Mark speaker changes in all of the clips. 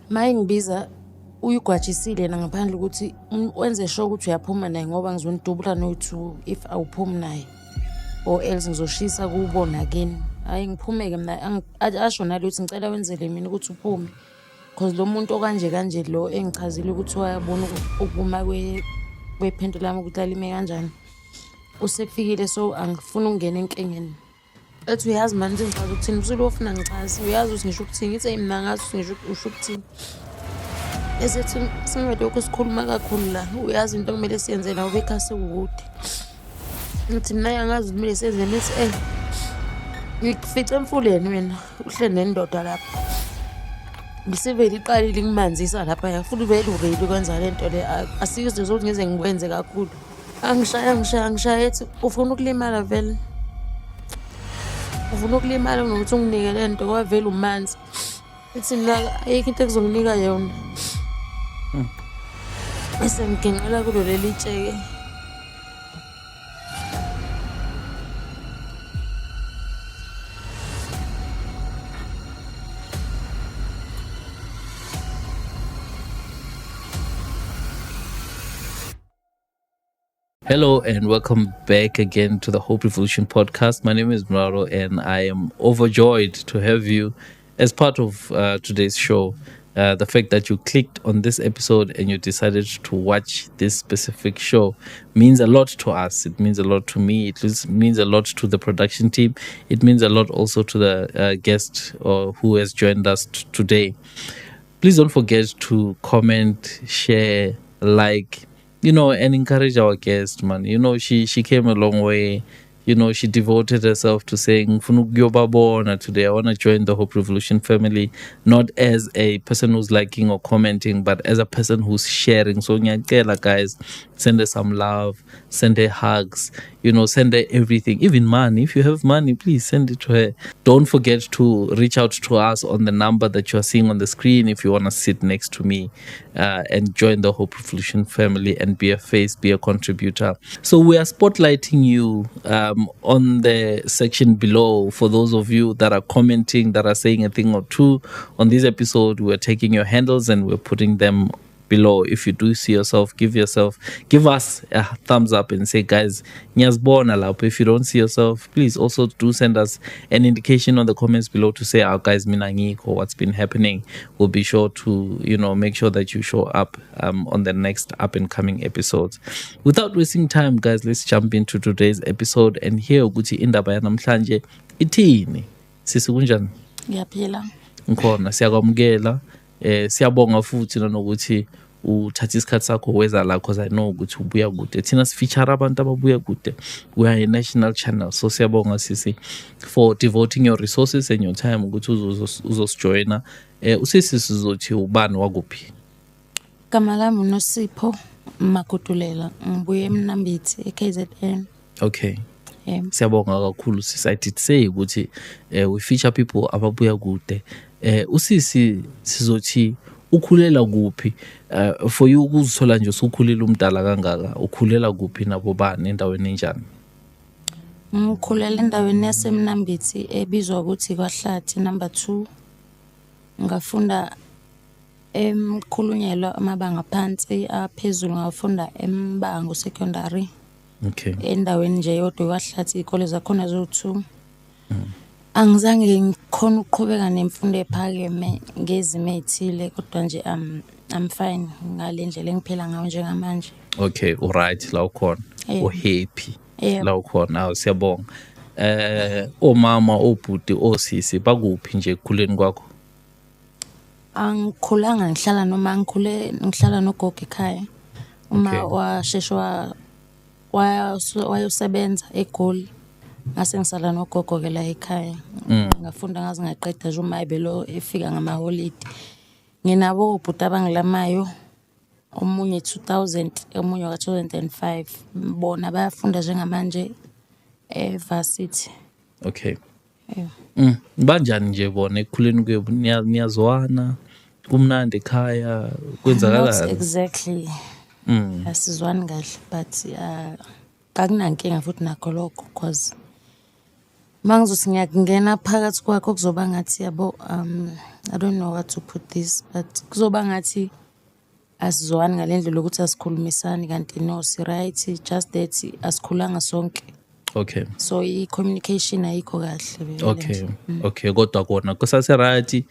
Speaker 1: Uma engibiza uyigwajisile yena ngaphandle ukuthi wenze sure ukuthi uyaphuma naye ngoba ngizonidubula noyi-two if awuphumi naye or else ngizoshisa kubo nakini. Hhayi ngiphume-ke mina asho nalo ukuthi ngicela wenzele mina ukuthi uphume cause lo muntu okanje kanje lo engichazile ukuthi wayabona ukuma kwephenti lami ukuthi lalime kanjani usefikile, so angifuni ukungena enkingeni. Ethi uyazi mani ukuthi ngichaza ukuthini, usuke ofuna ngichaze, uyazi ukuthi ngisho ukuthini, ngithi eyi mina angazi ukuthi ngisho usho ukuthini. Esethi singalokhu sikhuluma kakhulu la, uyazi into okumele siyenze la ubekha sekukude. Ngithi mina angazi ukuthi kumele senzeni, ethi eyi ngikufice emfuleni wena uhleli nendoda lapha. Ngisivele iqalile ikumanzisa laphaya futhi vele u-ready ukwenza le nto le, asikho isidingo sokuthi ngize ngikwenze kakhulu. Angishaya angishaya angishaya ethi ufuna ukulimala vele. Ufuna ukulimala kunokuthi unginike le nto ngoba vele umanzi. Ithi mina ayikho into ekuzonginika yona. Bese ngiginqela kulo leli tshe-ke.
Speaker 2: Hello and welcome back again to the Hope Revolution podcast. My name is Muraro and I am overjoyed to have you as part of today's show. The fact that you clicked on this episode and you decided to watch this specific show means a lot to us. It means a lot to me. It means a lot to the production team. It means a lot also to the guest who has joined us today. Please don't forget to comment, share, like, and encourage our guest, man. She came a long way. She devoted herself to saying, Ngifuna ukuyobabona today. I want to join the Hope Revolution family, not as a person who's liking or commenting, but as a person who's sharing. So, ngiyacela, guys, send her some love, send her hugs, send her everything. Even money. If you have money, please send it to her. Don't forget to reach out to us on the number that you are seeing on the screen if you want to sit next to me and join the Hope Revolution family and be a face, be a contributor. So we are spotlighting you on the section below. For those of you that are commenting, that are saying a thing or two on this episode, we're taking your handles and we're putting them below. If you do see yourself, give us a thumbs up and say, guys, ngiyazibona lapho. If you don't see yourself, please also do send us an indication on the comments below to say, oh, guys, mina ngikho, what's been happening. We'll be sure to, make sure that you show up on the next up and coming episodes. Without wasting time, guys, let's jump into today's episode and hear ukuthi indaba yanamhlanje ithini. Sisi, kunjani?
Speaker 1: Ngiyaphila.
Speaker 2: Ngikhona, siyakwamukela. Siyabonga futhi nanokuthi uthatha isikhathi sakho weza la, because I know ukuthi ubuya kude. Thina sifeature abantu ababuya kude. We are a national channel, so siyabonga sisi for devoting your resources and your time ukuthi uzosijoyina. Usisi sizothi ubani wakuphi?
Speaker 1: Igama lami uNosipho Magudulela, ngibuye eMnambithi e-KZN.
Speaker 2: Okay. Siyabonga kakhulu sisi. I did say ukuthi we feature people ababuya kude. Usisi sizothi ukhulela kuphi? For you ukuzithola nje usukhulile umdala kangaka, ukhulela kuphi nabo bani, endaweni enjani?
Speaker 1: Ngikhulela endaweni yaseMnambithi ebizwa ukuthi kwaHlathi number 2. Ngafunda eMkhulunyelwa amabanga phansi, aphezulu ngafunda eMbango Secondary.
Speaker 2: Okay.
Speaker 1: Endaweni nje yodwa kwaHlathi, izikole zakhona zo-2. Angizange ngikhone ukuqhubeka nemfundo ephakeme ngezimo ey'thile, kodwa nje I'm fine ngale ndlela engiphila ngayo njengamanje.
Speaker 2: Okay, u right la ukhona. U happy la ukhona. Awu, siyabonga. Omama, obhuti, osisi bakuphi nje ekukhuleni kwakho?
Speaker 1: Angikhulanga ngihlala noma ngikhule ngihlala nogogo ekhaya. Uma washeshe wayosebenza eGoli, ngase ngisala nogogo ke la ekhaya. Ngafunda ngaze ngaqeda nje uma ebelo efika ngamaholidi. Nginabo obhuti abangilamayo, omunye 2000, omunye wa 2005. Bona bayafunda njengamanje e-varsity.
Speaker 2: Okay. Banjani nje bona ekukhuleni kwenu? Niyazwana? Kumnandi ekhaya? Kwenzakalani?
Speaker 1: Not exactly. Asizwani kahle, but akunankinga futhi nakho lokho, because Uma ngizothi ngiyakungena phakathi kwakho kuzoba ngathi yabo, I don't know what to put this, but kuzoba ngathi asizwani ngale ndlela yokuthi asikhulumisani, kanti no, si-right, just that asikhulanga sonke. So i-communication ayikho kahle vele nje.
Speaker 2: Okay, kodwa kona kusase-right,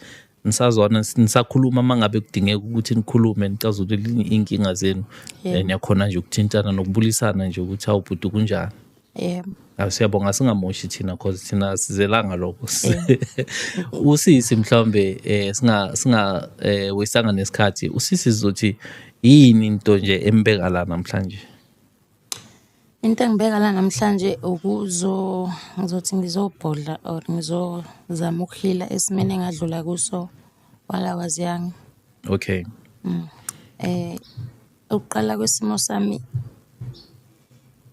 Speaker 2: nisazwana, nisakhuluma uma ngabe kudingeka ukuthi nikhulume, nicazulule iy'nkinga zenu. Niyakhona nje ukuthintana nokubulisana nje ukuthi hawu bhuti kunjani.
Speaker 1: Yebo.
Speaker 2: Awu, siyabonga, singamoshi thina cause thina sizelanga lokho. Usisi mhlawumbe singa wastanga nesikhathi, usisi sizothi yini into nje embeka la namhlanje?
Speaker 1: Into engibeka la namhlanje ngizothi ngizobhodla or ngizozama ukuheala esimeni engadlula kuso while I was young. Ukuqala kwesimo sami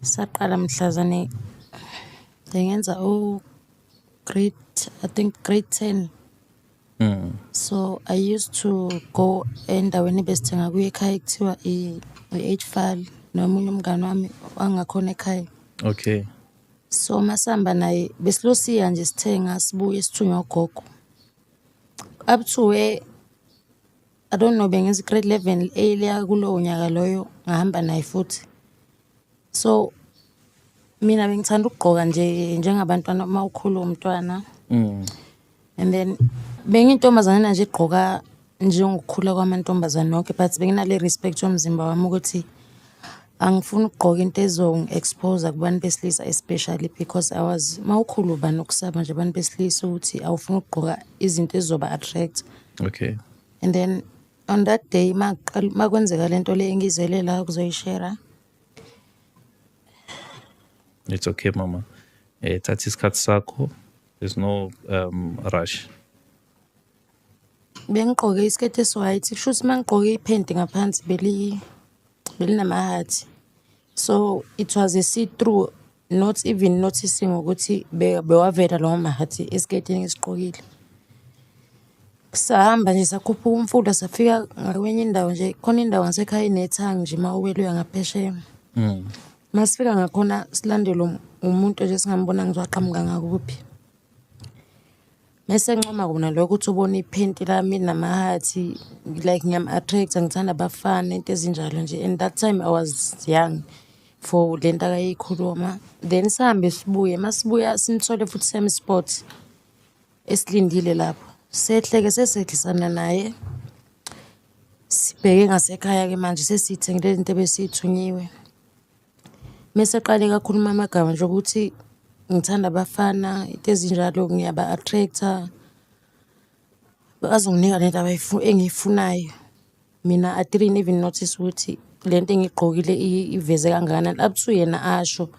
Speaker 1: saqala mhlazane bengenza u-grade, I think grade 10. So I used to go endaweni ebesithenga kuyo ekhaya kuthiwa i-H-File, nomunye umngani wami wangakhona ekhaya. So masihamba naye besilosiya nje sithenga sibuye sithunywa ugogo. Up to where, I don't know, bengenza grade 11 earlier kulowo nyaka loyo, ngahamba naye futhi. So mina bengithanda ukugqoka nje njengabantwana uma ukhula umntwana. And then bengiyintombazana nje egqoka njengokukhula kwamantombazane wonke, but benginale respect yomzimba wami ukuthi angifuni ukugqoka into ezongi-expose kubantu besilisa, especially because I was, uma ukhula uba nokusaba nje abantu besilisa ukuthi awufuni ukugqoka izinto ezizoba attract. And then on that day makwenzeka lento le engizele la ukuzoyishare.
Speaker 2: It's okay mama. Thatha isikhathi sakho. There's no rush.
Speaker 1: Bengigqoke isiketi esi-white, kusho ukuthi mangigqoke iphenti ngaphansi belinamahathi. So it was a see-through, not even noticing ukuthi bewavela lawo mahathi esiketini esigqokile. Sahamba nje sakhuphuka umfula safika ngakwenye indawo nje, khona indawo ngasekhaya inethangi nje uma uwela uya ngaphesheya. Masifika ngakhona silandelwe umuntu nje singambonanga ukuthi waqhamuka ngakuphi. Mese encoma kona lokho ukuthi ubone iphenti lami namahathi, like ngiyam-attract-a, ngithanda abafana, into ezinjalo nje. And that time I was young for le nto akayikhuluma. Then sihambe sibuye, masibuya simthole futhi same spot esilindile lapho. Sehleke sesehlisana naye, sibheke ngasekhaya-ke manje sesiyithengile le nto ebesiyithunyiwe. Mese eqale kakhuluma amagama nje ukuthi ngithanda abafana, into ezinjalo, ngiyaba-attract-a, bazonginika lento engiyifunayo. Mina I didn't even notice ukuthi lento engiyigqokile iveze kangakanani, up to yena asho.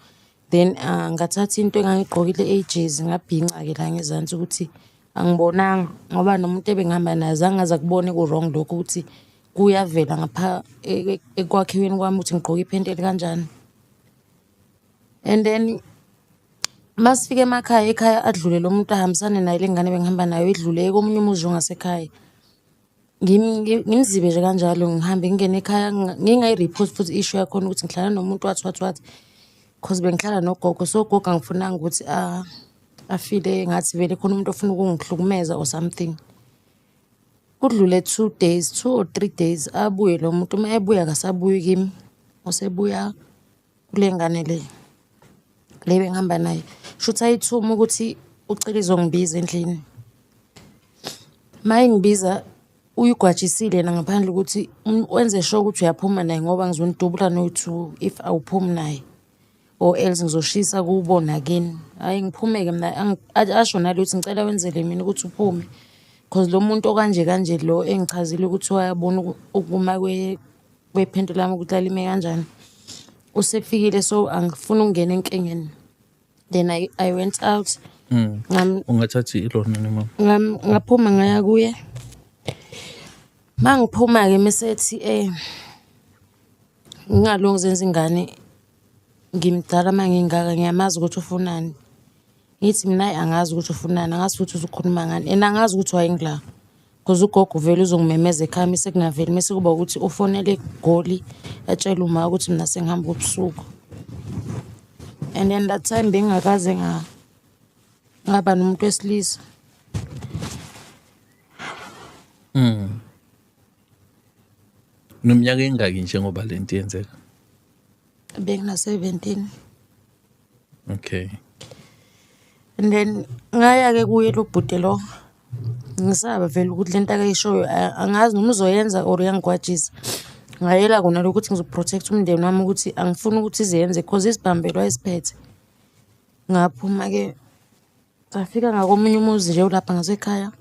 Speaker 1: Then ngathatha into engangiyigqokile eyijezi ngabhinca-ke la ngezansi ukuthi angibonanga, ngoba nomuntu ebengihamba naye azange aze akubone ku-wrong lokho ukuthi kuyavela ngapha ekwakhiweni kwami ukuthi ngigqoke iphenti elikanjani. And then masifika emakhaya, ekhaya adlule lo muntu ahambisane naye le ngane bengihamba nayo, idlule komunye umuzi ongasekhaya. Ngimzibe nje kanjalo, ngihambe ngingene ekhaya, ngingayi-report futhi i-issue yakhona ukuthi ngihlala nomuntu wathi wathi wathi, cause bengihlala nogogo. So ugogo angifunanga ukuthi afile ngathi vele khona umuntu ofuna ukungihlukumeza or something. Kudlule 2 days, 2 or 3 days, abuye lo muntu. Uma ebuya akasabuyi kimi, usebuya kule ngane le, le bengihamba naye. Shuthi ayithuma ukuthi ucela izongibiza endlini. Uma engibiza uyigwajisile yena ngaphandle ukuthi wenze sure ukuthi uyaphuma naye, ngoba ngizonidubula noyi-two if awuphumi naye, or else ngizoshisa kubo nakini. Hhayi ngiphume-ke mina, asho nalo ukuthi ngicela wenzele mina ukuthi uphume, cause lo muntu okanje kanje lo engichazile ukuthi wayabona ukuma kwephenti lami ukuthi lalime kanjani, usefikile, so angifuni ukungena enkingeni. Then I went out.
Speaker 2: Ungathathi ilona noma?
Speaker 1: Ngaphuma ngaya kuye. Mangiphuma-ke mesethi ngingalokhu ngizenza ingane, ngimdala uma ngingaka, ngiyamazi ukuthi ufunani. Ngithi mina hhayi angazi ukuthi ufunani, angazi futhi uzokhuluma ngani, and angazi ukuthi wayengila. Cause ugogo vele uzongimemeza ekhaya mese kungaveli, mese kuba ukuthi ufonele eGoli atshele uma ukuthi mina sengihamba ubusuku. And then that time bengingakaze Ngaba nomuntu wesilisa.
Speaker 2: Unominyaka engaki njengoba lento yenzeka?
Speaker 1: Bengina 17.
Speaker 2: Okay.
Speaker 1: And then ngaya-ke kuye lo bhuti lo, ngisaba vele ukuthi lento akayishoyo angazi noma uzoyenza or uyangigwajisa. Ngayela kona lokhu ukuthi ngizo-protect-a umndeni wami ukuthi angifuni ukuthi ize yenzeke cause isibhamu vele wayesiphethe. Ngaphuma-ke, safika ngakomunye umuzi nje olapha ngasekhaya.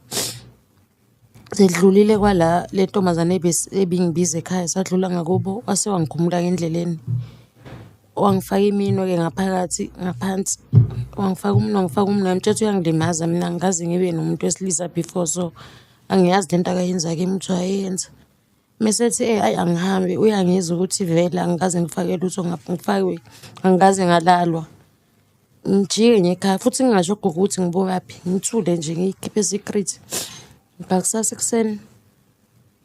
Speaker 1: Sedlulile kwala le ntombazane ebingibiza ekhaya, sadlula ngakubo wase wangikhumula-ke endleleni. Wangifaka iminwe-ke ngaphakathi ngaphansi, wangifaka umunwe, wangifaka umunwe, ngamtshela ukuthi uyangilimaza mina angikaze ngibe nomuntu wesilisa before, so angiyazi lento akayenza kimi ukuthi wayeyenza. Mese ethi hhayi angihambe, uyangizwa ukuthi vele angikaze ngifake lutho ngifakwe, angikaze ngalalwa. Ngijike ngiye ekhaya futhi ngingasho kugogo ukuthi ngibuyaphi, ngithule nje ngiyikhiphe secret. Ngakusasa ekuseni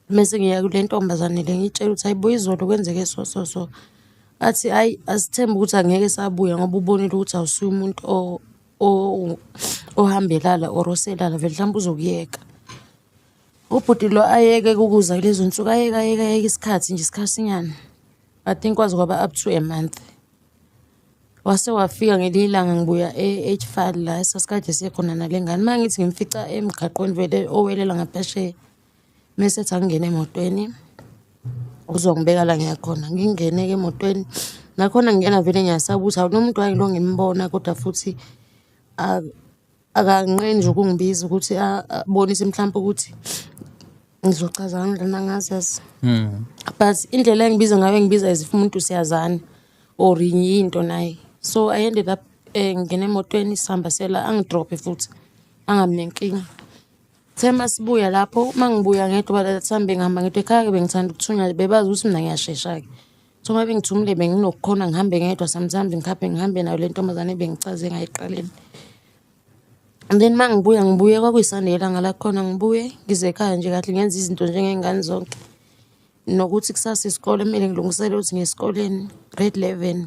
Speaker 1: mese ngiya kule ntombazane le ngiyitshela ukuthi hayi bo izolo kwenzeke so so so. Athi hhayi asithembe ukuthi angeke esabuya ngoba ubonile ukuthi awusuye umuntu ohambelala or oselala vele mhlawumbe uzokuyeka. Ubhuti lo ayeke ukuza kulezo nsuku, ayeke ayeke ayeke isikhathi nje isikhasinyana. I think kwaze kwaba up to a month. Wase wafika ngelinye ilanga ngibuya e-H la esasikade siye khona nale ngane. Uma ngithi ngimfica emgaqweni vele owelela ngaphesheya. Mese ethi angingene emotweni, uzongibeka la ngiya khona. Ngingene-ke emotweni, nakhona ngingena vele ngiyasaba ukuthi hawu lo muntu wayi lo ngimbona kodwa futhi akanqeni nje ukungibiza ukuthi abonise mhlampe ukuthi ngizochaza kanjani angazi yazi. But indlela engibiza ngayo engibiza as if umuntu siyazana or ngiyinto naye. So I ended up ngingena emotweni sihamba siyela angidrophe futhi angabi nenkinga. Kuthe masibuya lapho, uma ngibuya ngedwa by that time bengihamba ngedwa ekhaya-ke bengithanda ukuthunywa, bebazi ukuthi mina ngiyashesha-ke. So uma bengithumile benginokukhona ngihambe ngedwa sometimes ngihambe ngihambe nayo le ntombazane ebengichaze ngayo ekuqaleni. And then uma ngibuya ngibuye kwakuyi-Sunday ilanga lakhona ngibuye ngize ekhaya nje kahle ngenze izinto njengey'ngane zonke. Nokuthi kusasa isikole kumele ngilungisele ukuthi ngiye esikoleni grade 11.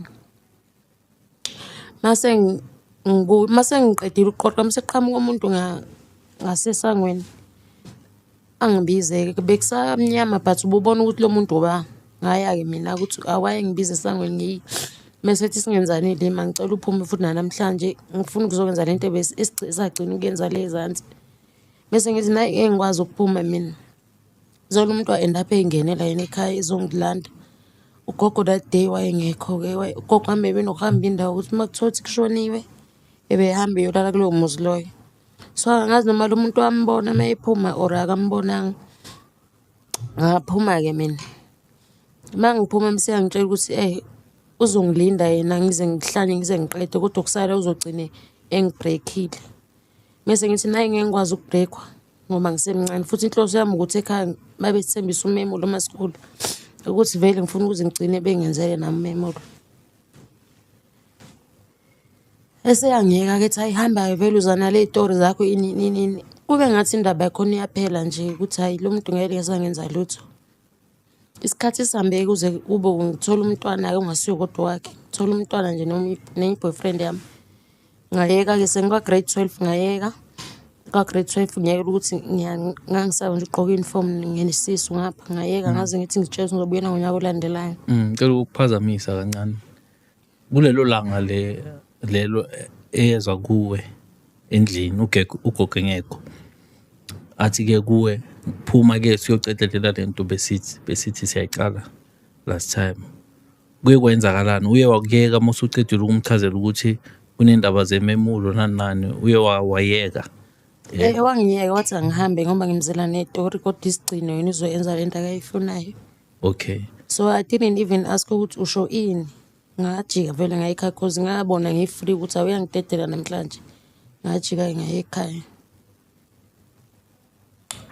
Speaker 1: Mase mase ngiqedile ukuqoqa mase kuqhamuka umuntu ngasesangweni angibize-ke, bekusamnyama but ububona ukuthi lo muntu uba. Ngaya-ke mina ukuthi awayengibiza esangweni mese ethi singenzani lima ngicela uphume futhi nanamhlanje ngifuna ukuzokwenza lento esagcina ukuyenza le ezansi. Bese ngithi nayi ngeke ngikwazi ukuphuma mina. Zola umuntu wa-end up ey'ngenela yena ekhaya ezongilanda. Ugogo that day wayengekho-ke, ugogo wami ebenokuhamba indawo ukuthi uma kuthiwa ukuthi kushoniwe, ebehamba eyolala kulowo muzi loyo. So angazi noma lo muntu wambona uma ephuma or akambonanga. Ngaphuma-ke mina. Uma ngiphuma mese eyangitshela ukuthi uzongilinda yena ngize ngihlanye ngize ngiqede kodwa okusala uzogcine engi-break-ile. Mese ngithi nayi ngeke ngikwazi uku-break-wa ngoba ngisemncane futhi inhloso yami ukuthi ekhaya babethembisa umemulo uma sikhula ukuthi vele ngifuna ukuze ngigcine bengenzele nami umemulo. Eseyangiyeka-ke ethi hhayi hamba-ke vele uza nale y'tori zakho ini ini ini. Kube ngathi indaba yakhona iyaphela nje ukuthi hhayi lo muntu ngeke esangenza lutho. Isikhathi sihambe kuze kube ngithola umntwana-ke ongasiwo kodwa owakhe. Ngithola umntwana nje nenye i-boyfriend yami. Ngayeka-ke sengikwa-grade 12 ngayeka. Kwa-grade 12 ngiyekela ukuthi ngangisaba nje ukugqoka i-uniform nginesisu ngapha ngayeka ngaze ngithi ngitshela ukuthi ngizobuyela ngonyaka olandelayo.
Speaker 2: Ngicela ukukuphazamisa kancane. Kulelo langa le lelo eyezwa kuwe endlini ugogo engekho. Athi-ke kuwe phuma-ke siyocedelela lento besithi siyayiqala last time. Kuye kwenzakalani? Uye wakuyeka uma usucedile ukumchazela ukuthi kunendaba zememulo nani nani, uye wayeka?
Speaker 1: Wangiyeka wathi angihambe ngoba ngimzela ney'tori kodwa isigcino yena uzoyenza lento akayifunayo.
Speaker 2: Okay.
Speaker 1: So I didn't even ask ukuthi usho ini. Ngajika vele ngaya ekhaya cause ngabona ngi-free ukuthi awuyangidedela namhlanje. Ngajika-ke ngaya ekhaya.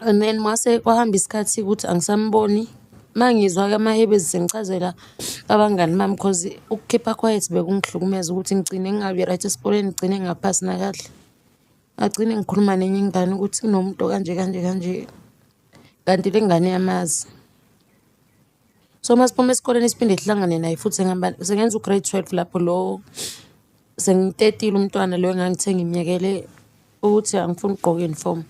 Speaker 1: And then mase kwahamba isikhathi ukuthi angisamboni. Uma ngizwa-ke amahebezi sengichazela abangani bami cause ukukhipha quiet bekungihlukumeza ukuthi ngigcine ngingabi right esikoleni, ngigcine ngingaphasi nakahle. Ngagcine ngikhuluma nenye ingane ukuthi kunomuntu okanje kanje kanje, kanti le ngane iyamazi. So masiphuma esikoleni siphinde sihlangane naye futhi sengenza u-grade 12 lapho lo sengitetile umntwana lo engangithe ngimyekele Ukuthi angifuni ukugqoka i-uniform.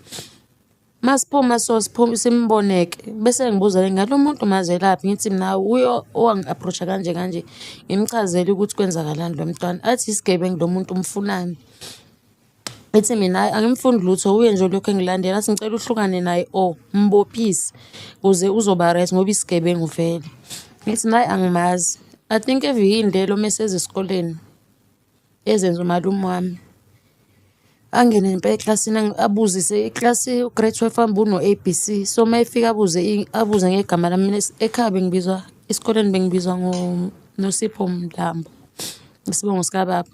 Speaker 1: Masiphuma so siphume simbone-ke, bese engibuza ngalo muntu umazelaphi? Ngithi mina wuye owangi-approach-a kanje kanje, ngimchazele ukuthi kwenzakalani lo mntwana, athi isigebengu lo muntu umfunani? Ngithi mina hhayi angimfuni lutho, wuye nje olokhu engilandela, athi ngicela uhlukane naye or mbophise ukuze uzoba right ngoba isigebengu vele. Ngithi mina hhayi angimazi. I think evikini lelo meseza esikoleni, ezenza umalume wami. Angene ngempela eklasini abuzise iklasi u-grade 12 wami ubuno-A B C, so uma efika abuze abuze ngegama lami. Mina ekhaya bengibizwa, esikoleni bengibizwa ngoNosipho Mlambo, isibongo sikababa.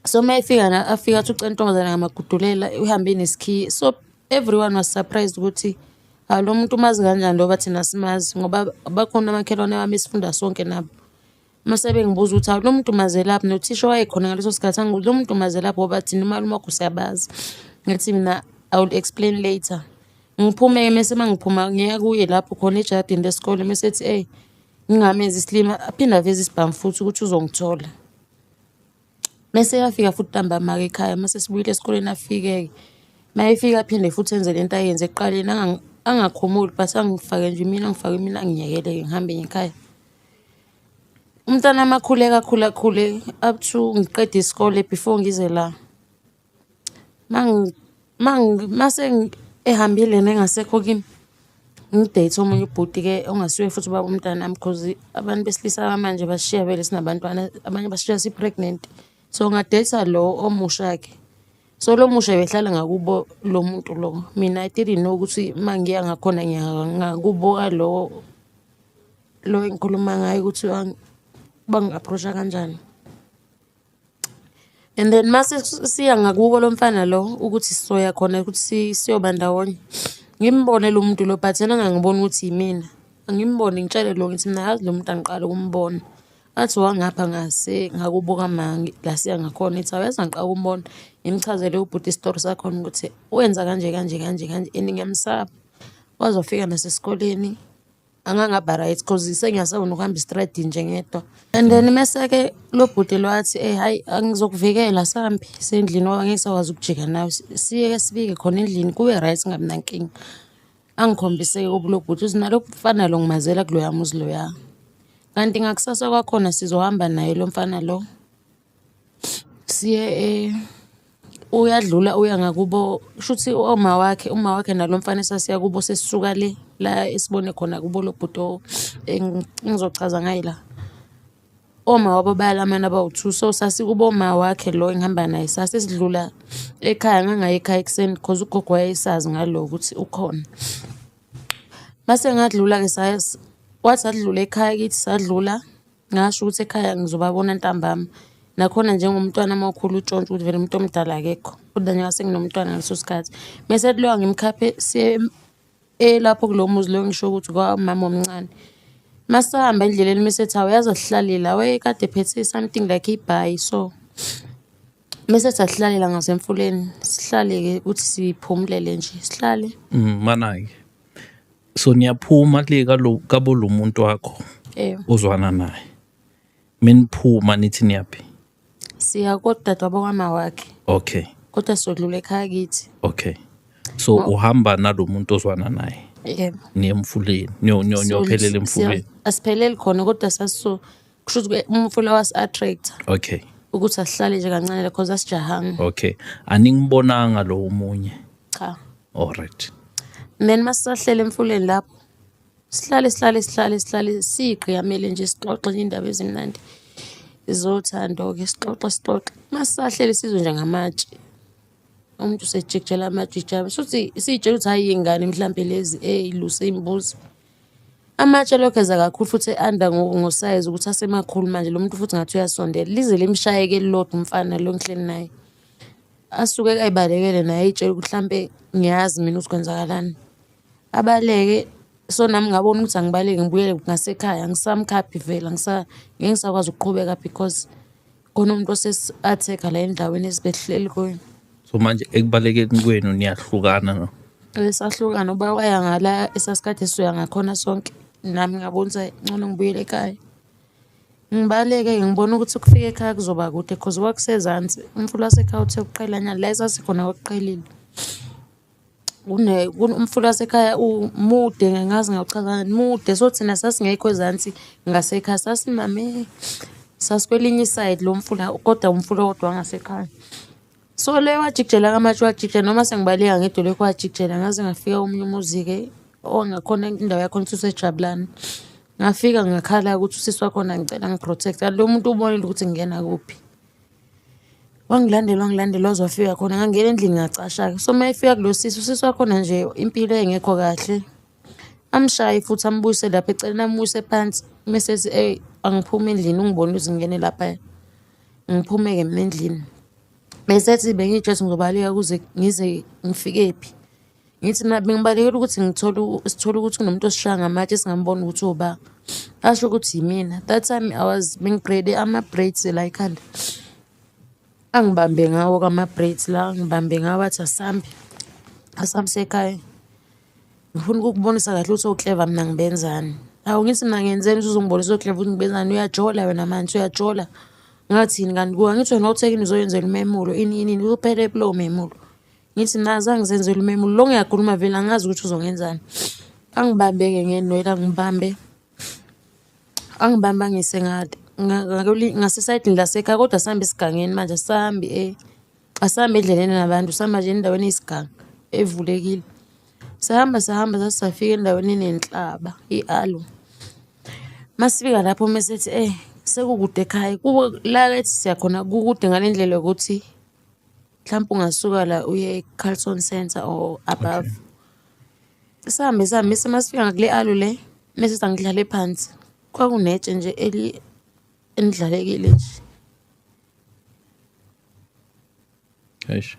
Speaker 1: So uma efika la afike athi ucela intombazane ngamagudulela uhambe nesikhiye. So everyone was surprised ukuthi lo muntu umazi kanjani lo thina asimazi, ngoba bakhona omakhelwane bami esifunda sonke nabo. Mase bengibuza ukuthi lo muntu umazelaphi, nothisha owayekhona ngaleso sikhathi angibuza lo muntu umazelaphi ngoba thina umalume wakho siyabazi. Ngithi mina I will explain later. Ngiphume-ke mese uma ngiphuma ngiya kuye lapho khona ejardini lesikole, mese ethi eyi ngingamenzi isilima, aphinde aveze isibhamu futhi ukuthi uzongithola. Mese eyafika futhi ntambama-ke ekhaya, mase sibuyile esikoleni afike-ke. Uma efika aphinde futhi enze lento ayenze ekuqaleni, angakhumuli but angifake nje mina, angifake mina, angiyekele-ke ngihambe ngiye ekhaya. Umntwana wami akhule kakhulu akhule up to ngiqede isikole before ngize la. Mase ehambile yena engasekho kimi, ngi-date omunye ubhuti-ke ongasuye futhi ubaba womntanami cause abantu besilisa bamanje basishiya vele sinabantwana, abanye basishiya si-pregnant. So nga-date-a lo omusha-ke. So lo musha behlala ngakubo lo muntu lo. Mina I didn't know ukuthi uma ngiya ngakhona ngiya ngakubo kalo lo engikhuluma ngaye ukuthi bangi-approach-a kanjani. And then mase siya ngakubo lo mfana lo ukuthi sizoya khona ukuthi siyoba ndawonye, ngimbone lo muntu lo but yena angangiboni ukuthi yimina. Angimbone ngitshele lo ngithi mina yazi lo muntu angiqala ukumbona. Athi wangapha ngase ngakubo kama la siya ngakhona, ngithi awuyazi angiqala ukumbona. Ngimchazele ubhuti isitori sakhona ukuthi wenza kanje kanje kanje kanje and ngiyamsaba. Waze wafika nasesikoleni angangaba right cause sengiyasaba nokuhamba estradini nje ngedwa. And then mese-ke lo bhuti lo wathi hhayi angizokuvikela sihambe sendlini ngoba ngeke ngisakwazi ukujika nawe, siyeke sifike khona endlini kube right singabi nankinga. Angikhombise-ke kubo lo bhuti ukuthi nalo mfana lo ngimazela kuloya muzi loya. Kanti ngakusasa kwakhona sizohamba naye lo mfana lo, siye uyadlula uya ngakubo, shuthi oma wakhe, uma wakhe nalo mfana esasiya kubo sesisuka le la esibone khona kubo lo bhuti engizochaza ngaye la. Oma wabo bayalamana bawu-two, so sasikubo uma wakhe lo engihamba naye, sase sidlula ekhaya, ngangayi ekhaya ekuseni cause ugogo wayesazi ngalo ukuthi ukhona. Mase ngadlula-ke wathi sadlula ekhaya kithi, sadlula, ngasho ukuthi ekhaya ngizobabona ntambama. Nakhona njengomntwana uma ukhula utshontsha ukuthi vele umuntu omdala akekho, kodwa nje ngase nginomntwana ngaleso sikhathi. Mese kulowa ngimkhaphe siye lapho kulo muzi lo ngisho ukuthi kwamama omncane. Masihamba endleleni mese ethi awuyazi asihlale la, wayekade ephethe something like ibhayi so. Mese ethi asihlale la ngasemfuleni, sihlale-ke ukuthi siphumulele nje, sihlale.
Speaker 2: Mana-ke. So niyaphuma le kabo lo muntu wakho ozwana naye. Meniphuma nithi niyaphi?
Speaker 1: Siya kodadewabo kama wakhe.
Speaker 2: Okay.
Speaker 1: Kodwa sodlula ekhaya kithi.
Speaker 2: Okay. So uhamba nalo muntu ozwana naye.
Speaker 1: Yebo.
Speaker 2: Niye emfuleni, niyophelela emfuleni.
Speaker 1: Asipheleli khona kodwa sasiso kusho ukuthi umfula wasi-attract.
Speaker 2: Okay.
Speaker 1: Ukuthi asihlale nje kancane la cause asijahanga.
Speaker 2: Okay. Aningibonanga lo omunye?
Speaker 1: Cha.
Speaker 2: All right.
Speaker 1: Then masisahlele emfuleni lapho, sihlale sihlale sihlale sihlale siyiqiyamele nje sixoxe nje indaba ezimnandi zothando-ke, sixoxe sixoxe. Masisahlele sizwe nje ngamatshe, umuntu usejikijela amatshe ijame, shuthi siy'tshela ukuthi hhayi iy'ngane mhlampe lezi ey'luse iy'mbuzi. Amatshe alokhu eza kakhulu futhi e-anda ngosayizi ukuthi asemakhulu manje, lo muntu futhi ngathi uyasondela, lize limshayeke elilodwa umfana lo engihleli naye. Asuke ayibalekele naye ey'tshela ukuthi hlampe ngiyazi mina ukuthi kwenzakalani. Abaleke, so nami ngabona ukuthi angibaleke ngibuyele ngasekhaya, angisamkhaphi vele, ngeke ngisakwazi ukuqhubeka because khona umuntu osesi-attack-a la endaweni esibehleli kuyo.
Speaker 2: So manje ekubalekeni kwenu niyahlukana no?
Speaker 1: Sahlukana, uba waya ngala esasikade sizoya ngakhona sonke, nami ngabona ukuthi ngcono ngibuyele ekhaya. Ngibaleke ngibona ukuthi ukufika ekhaya kuzoba kude cause kwakusezansi, umfula wasekhaya uthe ukuqhelanyana, la esasikhona kwakuqhelile. Umfula wasekhaya umude angazi ngingawuchaza kanjani, mude. So, thina sasingekho ezansi ngasekhaya, sasimame, sasikwelinye isayidi lomfula, kodwa umfula owodwa wangasekhaya. So, le wajikijela-ke amatshe wajikijela noma sengibaleka ngedwa ulokhu ewajikijela ngaze ngafika komunye umuzi-ke ongakhona indawo yakhona kuthiwa kuseJabulani. Ngafika ngakhala ukuthi usisi wakhona ngicela angi-protect-e, kanti lo muntu ubonile ukuthi ngingena kuphi. Wangilandela wangilandela waze wafika khona, ngangena endlini ngacasha-ke. So, uma efika kulo sisi, usisi wakhona nje impilo yayingekho kahle. Amshaye futhi ambuyise lapha eceleni, amwise phansi, mese ethi eyi angiphume endlini ungibonile ukuthi ngingene laphaya. Ngiphume-ke mina endlini. Bese ethi bengiy'tshela ukuthi ngizobaleka kuze ngize ngifikephi. Ngithi mina bengibalekela ukuthi ngithole sithole ukuthi kunomuntu osishaya ngamatshe singamboni ukuthi uba. Asho ukuthi yimina. That time I was bengi-braid-e ama-braids la ekhanda. Angibambe ngawo-ke ama-braids la, angibambe ngawo athi asambe, asambe siye ekhaya. Ngifuna ukukubonisa kahle ukuthi o-clever mina ngibenzani. Hawu ngithi mina ngenzeni ukuthi uzongibonisa o-clever ukuthi ngibenzani, uyajola wena manje uyajola. Ngathini kanti kuwe, angithi wena wawuthekini uzoyenzela umemulo ini ini ini, uphelephi lowo memulo. Ngithi mina azange ngisenzele umemulo, lo ngiyakhuluma vele angazi ukuthi uzongenzani. Angibambe-ke ngenwele angibambe, angibambe angise ngasesayidini lasekhaya kodwa sihambe esigangeni manje asihambi asihambi endleleni nabantu, sihamba nje endaweni eyisiganga evulekile. Sahamba sahamba saze safika endaweni enenhlaba i-aloe. Masifika lapho mesethi sekukude ekhaya, la ethi siyakhona kukude ngale ndlela yokuthi mhlawumpe ungasuka la uye e-Carlton Centre or above. Sihambe sihambe masifika ngakule aloe le, mese angihlale phansi. Kwakunetshe nje elindlalekile nje.
Speaker 2: Eish.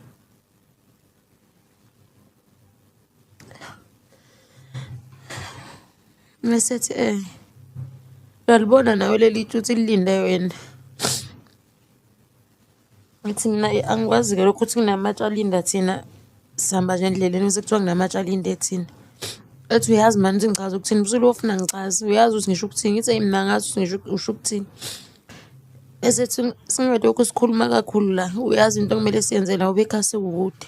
Speaker 1: Mese ethi uyalibona nawe leli tshe ukuthi lilinde wena. Ngithi mina angikwazi-ke lokho ukuthi kunamatshe alinda thina, sihamba nje endleleni bese kuthiwa kunamatshe alinde thina. Ethi uyazi mani ukuthi ngichaza ukuthini, usuloku ufuna ngichaze, uyazi ukuthi ngisho ukuthini. Ngithi mina angazi ukuthi ngisho usho ukuthini. Esethi singalokhu sikhuluma kakhulu la, uyazi into okumele siyenze la ngoba ekhaya sekukude.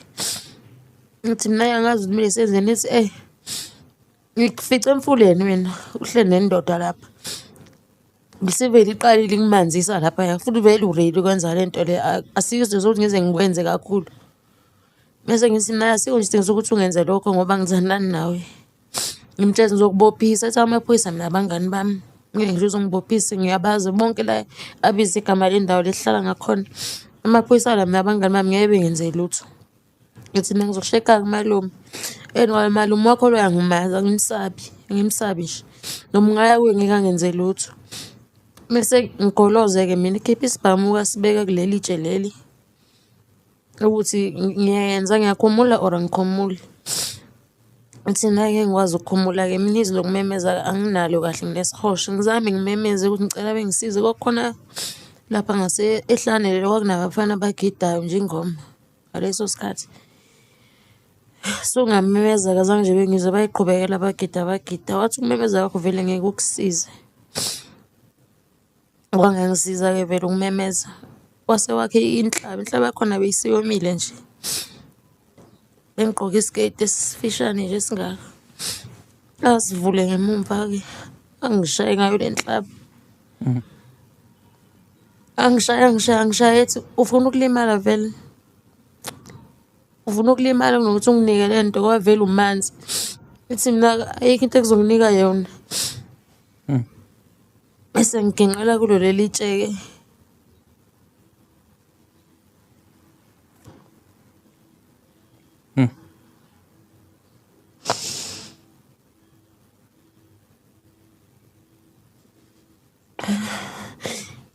Speaker 1: Ngithi mina angazi ukuthi kumele senzeni, ethi ngikufice emfuleni wena uhleli nendoda lapha. Isivele iqalile ikumanzisa laphaya futhi vele u-ready ukwenza le nto le, asikho isidingo sokuthi ngize ngikwenze kakhulu. Mese ngithi mina asikho nje isidingo sokuthi ungenze lokho ngoba angithandani nawe. Ngimtshele ngizokubophisa, ethi amaphoyisa mina abangani bami, ngeke nje uzongibophisa ngiyabazi bonke la abiza igama lendawo le esihlala ngakhona. Amaphoyisa la mina abangani bami ngeke bengenze lutho. Ngithi mina ngizokusheka kumalume. Anyway, malume wakho loyo angimazi, angimsabi, angimsabi nje. Noma ungaya kuye ngeke angenze lutho. Mese ngigoloze-ke mina ikhiphe isibhamu asibeke kuleli tshe leli ukuthi ngiyayenza ngiyakhumula or angikhumuli. Ngithi mina ngeke ngikwazi ukukhumula-ke mina izwi lokumemeza anginalo kahle nginesihosha. Ngizame ngimemeze ukuthi ngicela bengisize. Kwakukhona lapha ngase ehlane lelo kwakunabafana abagidayo nje ingoma ngaleso sikhathi. So ngamemeza-ke azange nje bengizwe bayiqhubekela bagida bagida. Wathi ukumemeza kwakho vele ngeke kukusize. Kwangangisiza-ke vele ukumemeza. Wase wakhe inhlaba, inhlaba yakhona beyisiyomile nje. Bengigqoke isiketi esifishane nje esingaka. Asivule ngemumva-ke, angishaye ngayo le nhlaba. Angishaye angishaye angishaye ethi ufuna ukulimala vele. Ufuna ukulimala kunokuthi unginike le nto ngoba vele umanzi. Ngithi mina ayikho into engizonginika yona. Bese ngiginqela kulo leli tshe-ke.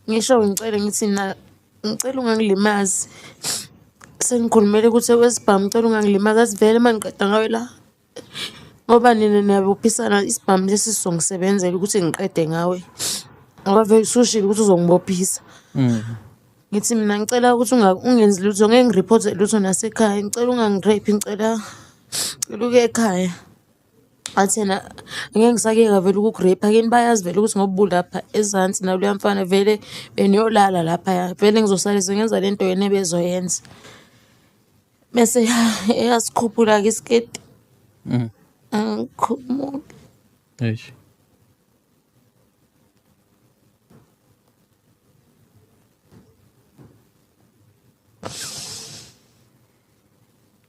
Speaker 1: Ngisho ngicele ngithi mina ngicela ungangilimazi. Sengikhulumela ukuthi okwesibhamu ngicela ungangilimazi, athi vele uma ngiqeda ngawe la ngoba nina niyabophisana isibhamu lesi sizongisebenzela ukuthi ngiqede ngawe ngoba vele usushilo ukuthi uzongibophisa. Ngithi mina ngicela ukuthi ungenzi lutho, ngeke ngi-report-e lutho nasekhaya, ngicela ungangi-rape, ngicela ngicela ukuya ekhaya. Athi yena, angeke ngisakuyeka vele ukuku-rape-a kini bayazi vele ukuthi ngoba ubulapha ezansi naloya mfana vele beniyolala laphaya, vele ngizosale sengenza le nto yena ebezoyenza. Mese eyasikhuphula-ke isiketi. Angikhumuli.
Speaker 2: Eish.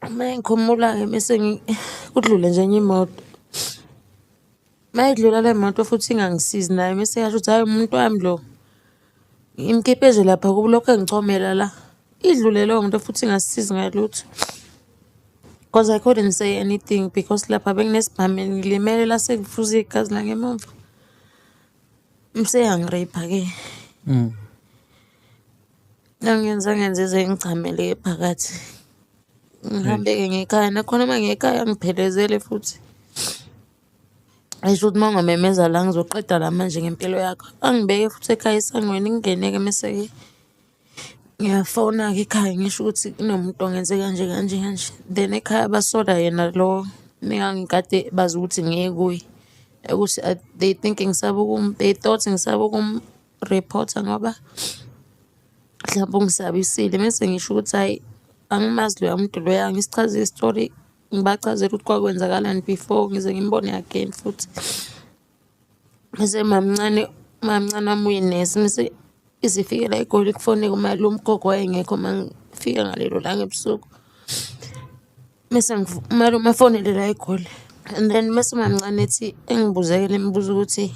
Speaker 1: Uma engikhumula-ke mese kudlule nje enye imoto. Uma idlula le moto futhi ingangisizi nayo mese eyasho ukuthi hhayi umuntu wami lo, ngimkhiphe nje lapha kubo ulokhu engichomela la. Idlule leyo moto futhi ingasisizi ngalutho. Cause I couldn't say anything because lapha benginesibhamu ngilimele la sekuvuza igazi la ngemuva. Useyangi-rape-a-ke. Angenza ngenze ngichamele phakathi. Ngihambe-ke ngiye ekhaya, nakhona uma ngiya ekhaya angiphelezele futhi. Esho ukuthi uma ungamemeza la ngizoqeda la manje ngempilo yakho. Angibeke futhi ekhaya esangweni ngingene-ke mese-ke ngiyafona-ke ekhaya ngisho ukuthi kunomuntu ongenze kanje kanje kanje. Then ekhaya basola yena lo engangikade bazi ukuthi ngiye kuye. Ukuthi they think ngisaba they thought ngisaba ukum-report-a ngoba mhlawumbe ungisabisile. Mese ngisho ukuthi hhayi angimazi loya muntu loya, ngisichazile isitori, ngibachazele ukuthi kwakwenzakalani before ngize ngimbone again futhi. Mese mamncane, mamncane wami uyinesi mese izifike la eGoli kufoneke umalume, ugogo wayengekho uma ngifika ngalelo langa ebusuku. Mese umalume afonele la eGoli and then mese umamncane ethi engibuze-ke le mibuzo ukuthi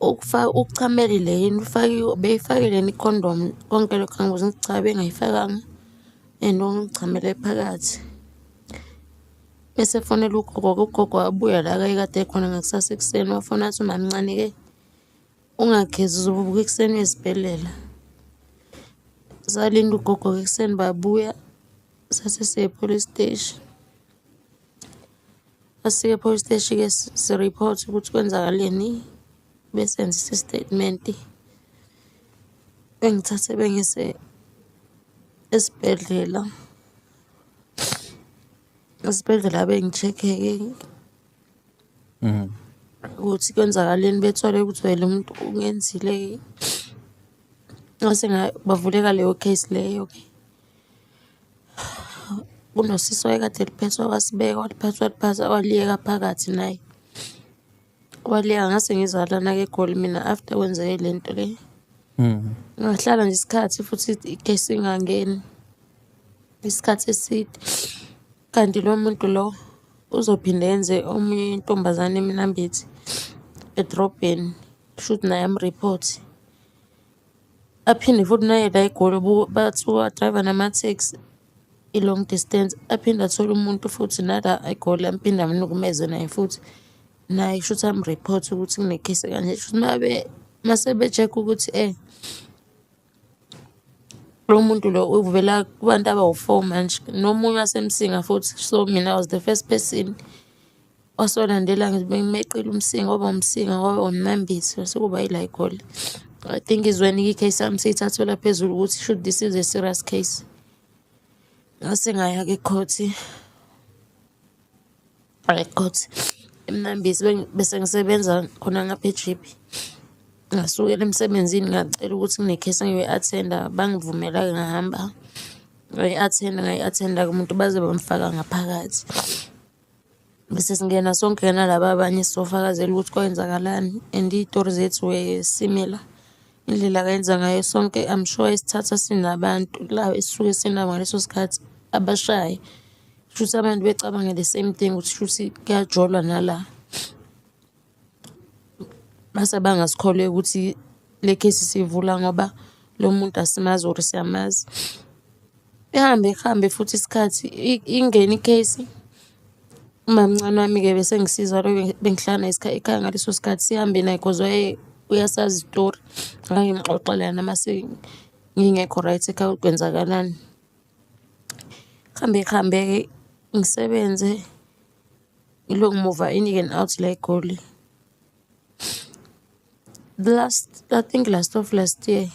Speaker 1: ukuchamelile yini, ufake beyifakile yini ikhondomu, konke lokho angibuza ngithi cha bengayifakanga and ungichamele phakathi. Bese efonela ugogo, ugogo wabuya la ayekade ekhona ngakusasa ekuseni, wafona wathi umamncane-ke ungagezi uzovuka ekuseni uye esibhedlela. Salinda ugogo-ke ekuseni babuya, sase siya e-police steshi. Masifika e-police steshi-ke si-report ukuthi kwenzakaleni, besenza isitatimenti. Bengithathe bengise esibhedlela. Esibhedlela bengi-check-e-ke ukuthi kwenzakaleni, bethole ukuthi vele umuntu ungenzile-ke. Ngase bavuleka leyo case leyo-ke. Kunosisi owayekade eliphethe wasibeka, waliphatha waliphatha waliyeka phakathi naye. Waliyeka ngase ngiza lana-ke eGoli mina after kwenzeke le nto le. Ngahlala nje isikhathi futhi i-case ingangeni, isikhathi eside. Kanti lo muntu lo uzophinde enze omunye intombazane eMnambithi edrobheni, kushuthi naye am-report. Aphinde futhi naye la eGoli bathi uwa-drive-a nama-taxi i-long distance, aphinde athole umuntu futhi nala eGoli aphinde amnukumeze naye futhi. Naye kushuthi am-report ukuthi kune-case ekanje, kushuthi mase be-check-a ukuthi lo muntu lo uvela kubantu abawu-four manje, nomunye waseMsinga futhi. So mina I was the first person wasolandela bengimeqile uMsinga, kwaba uMsinga, kwaba uMnambithi, kwase kuba yila eGoli. I think is when i-case yami seyithathelwa phezulu ukuthi should this is a serious case. Ngase ngaya-ke e-court, e-court eMnambithi bese ngisebenza khona ngapha eJeppe. Ngasukela emsebenzini ngacela ukuthi kune-case engiyoyi-attend-a, bangivumela-ke ngahamba ngayi-attend-a, ngayi-attend-a umuntu baze bamfaka ngaphakathi. Bese singena sonke nalaba abanye sizofakazela ukuthi kwenzakalani and iy'tori zethu were similar. Indlela akayenza ngayo sonke, I'm sure isithatha sinabantu la esisuke sinabo ngaleso sikhathi abashaye. Kushuthi abantu becabange the same thing ukuthi shuthi kuyajolwa nala. Mase bangasikholwa ukuthi le case siyivula ngoba lo muntu asimazi or siyamazi. Ihambe kuhambe futhi isikhathi ingene i-case. Umamncane wami-ke bese ngisiza lo bengihlala naye ekhaya ngaleso sikhathi, sihambe naye cause waye uyasazi isitori. Ngangimxoxela yena mase ngingekho right ekhaya ukuthi kwenzakalani. Kuhambe kuhambe-ke ngisebenze ngilokhu ngi-move-a in and out la eGoli. The last, I think last of last year,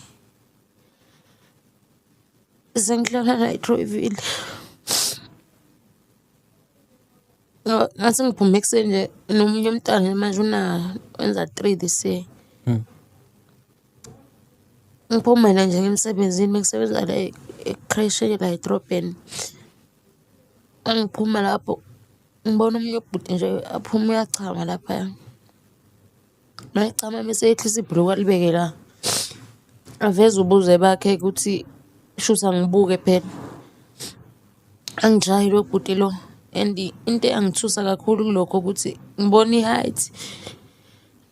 Speaker 1: sengihlala la eTroyville. Ngathi ngiphume ekuseni nje nomunye umntwana manje una wenza 3 this year. Ngiphume nje ngiye emsebenzini bengisebenza la e-creche la edrobheni. Uma ngiphuma lapho ngibona omunye ubhuti nje aphuma uyachama laphaya. Uma echama mese eyehlisa ibhulukwe alibeke la, aveze ubuzwe bakhe-ke ukuthi shuthi angibuke phela. Angishaye lo bhuti lo and into eyangithusa kakhulu kulokho ukuthi ngibona i-height